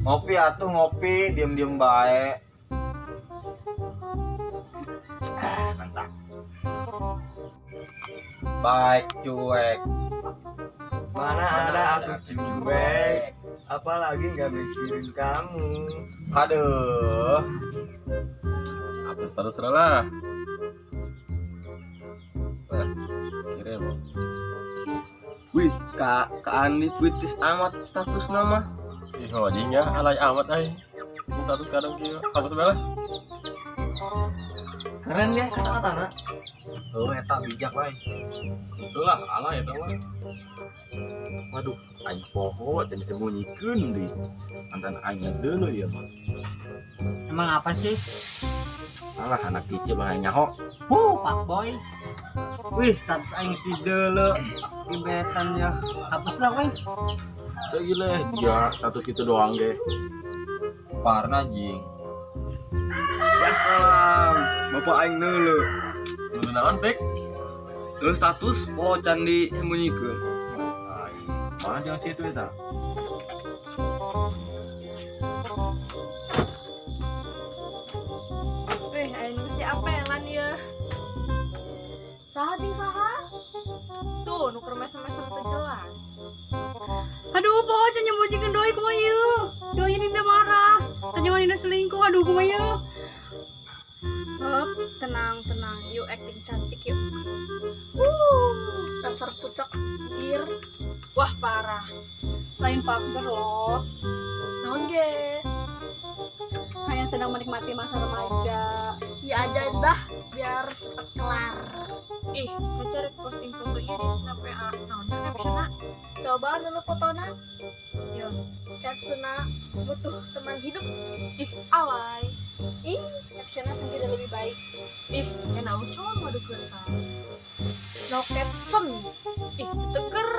Ngopi atuh ngopi, diem-diem bae. Ah, mantap. Baik cuek. Mana ada aku cuek, apalagi nggak mikirin kamu. Aduh. Upload status lah. Nah, kirim. Wih, Kak Andi puitis amat status nama. Ih, anjing ya, alay amat ai. Ini status kadang kieu. Hapus bae lah. Keren ya kata-kata. Oh, eta bijak lain. Itulah alay eta mah. Waduh, aing poho can disembunyikeun deui. Mantan aing dulu ya mah. Emang apa sih? Alah anak kiceu mah aing nyaho. Huh, Pak Boy. Wih, status aing si dulu gebetan ya. Hapus lah, weh. Teu gile, dia status gitu doang ge. Parna jing. Ya salam, bapak aing dulu. Dulu naon, Pik? Dulu status poho can disembunyikeun. Aing, mana jangan situ eta? Wih, aing mesti apelan ya. Saha ting saha? Tuh, nu keur mesem-mesem teu jelas. Aduh, poho can nyembunyikan doi kumaha ieu. Doi ini marah. Tanya Nina selingkuh, aduh kumaha ieu. Hop, tenang, tenang. Yuk acting cantik yuk. Dasar pucak gir. Wah, parah. Lain fuckgirl loh. Naon ge? Yang sedang menikmati masa remaja. Ya aja dah, biar cepet kelar. Ih, Caca rek posting foto ieu di Snap WA. Naon teh captionna? Coba dulu fotona. Yo, captionna butuh teman hidup. Ih, alay. Ih, captionnya sendiri lebih baik. Ih, enak cowok mah deukeun tah. No caption. Ih, teker.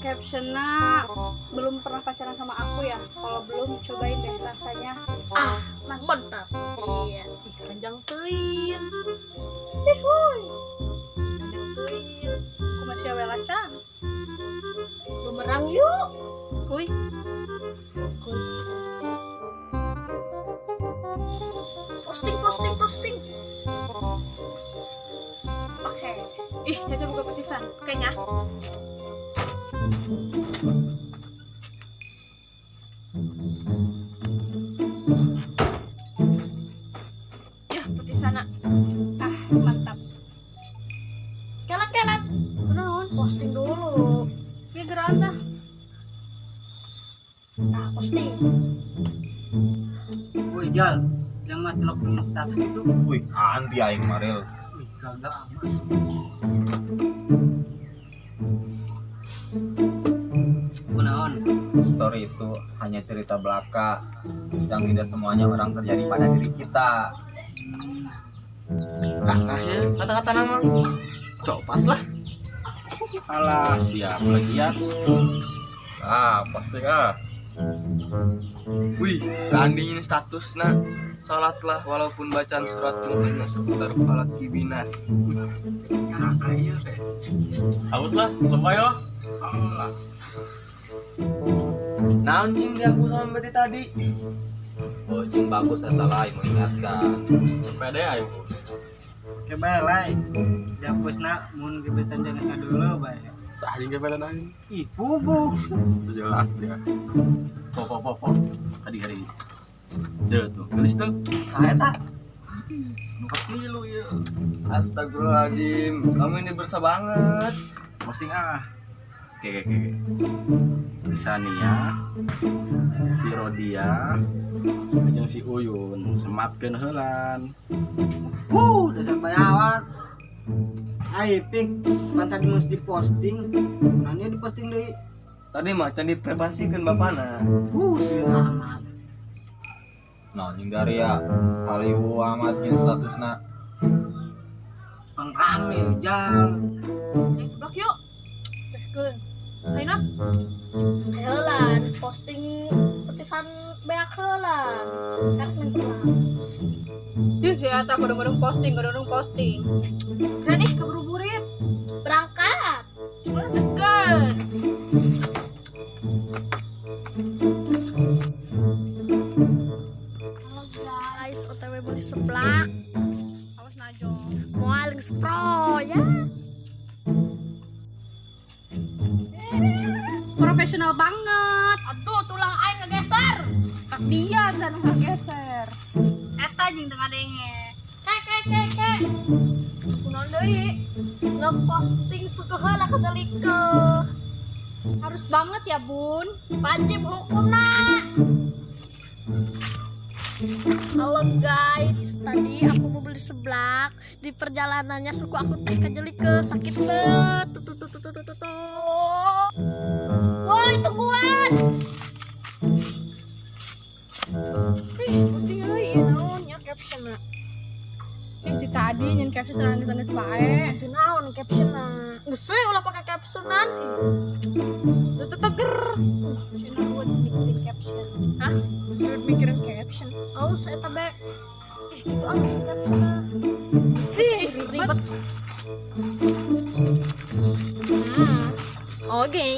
Captionnya belum pernah pacaran sama aku ya. Kalau belum, cobain deh rasanya. Ah, mantap. Iya, ih panjang teuing. Cih, wuy. Pendek teuing. Aku masih awel acan. Bumerang yuk. Kuy. Kuy. Posting, posting, posting. Oke. Ih, Caca buka petisan. Kayaknya. Ya, petisana. Ah, mantap. Kelan-kelan. Kenaon? Posting dulu. Ini geran dah. Nah, posting. Wih, Jal, yang mati lo punya status itu. Wih, anti aing Maril. Wih, gagal amat. Kunaon? Story itu hanya cerita belaka yang tidak semuanya orang terjadi pada diri kita. Kakak ya, kata-kata nama. Copas lah. Alah, siap lagi ya. Ah, posting ah. Wih, Kak Andi ini statusna. Salatlah walaupun bacaan suratmu hanya seputar falak binas. Kakak iya teh. Hapus lah, lebay lah. Alah, Naon jing diaku sama berarti tadi. Oh, jing bagus eta lain mengingatkan. Pede aing. Kebelai. Dihapusna mun gebetan jangan dulu bae. Sah anjing gebetan aing. Ih, puguh. Jelas dia. Po po po po. Tadi hari. Dia tuh, gelis tuh. Saya tak. 4 kilo ya. Astagfirullahaladzim, kamu ini bersah banget. Posting ah. Oke, oke, oke. Si Sania, si Rodia, jeung si Uyun sematkeun heulan. Wuh, dasar bayawan. Ai, pik, pan tadi mesti diposting. Nanya diposting deui. Tadi mah can diprivasikeun bapana. Wuh, sieun amat. Nah, jeung dari ya haliwu amat jeung statusna. Pang rame, Jal. Yang seblak yuk. Let's go. Aina. Helan, posting petisan beak helan. Kan main seblak. Ih, si eta kadang-kadang posting, kadang-kadang posting. Berani keburu burit. Berangkat. Let's go. Seblak. Awas najo. Moal geus pro ya. Profesional banget. Aduh, tulang aing ngegeser. Tak dia dan ngegeser. Eta jeung teu ngadenge. Kek kek kek kek. Kunaon deui? Ngeposting suku heula ka Delike. Harus banget ya, Bun. Wajib hukumna. Halo guys, tadi aku mau beli seblak. Di perjalanannya suku aku teh kejelike, sakit banget. Tuh tuh tuh tuh tuh tuh tuh. Woi, tungguan. Ih, posting euy ieu naon nya captionna. Ih, di tadi nyen caption nangis-nangis bae. Itu naon captionna? Geus we ulah pakai captionan. Tuh tuh teger. Cenah buat mikirin caption. Hah? Buat mikirin caption. Oh, saya tabe. Ih, gitu ah captionna. Sih, ribet. Oke.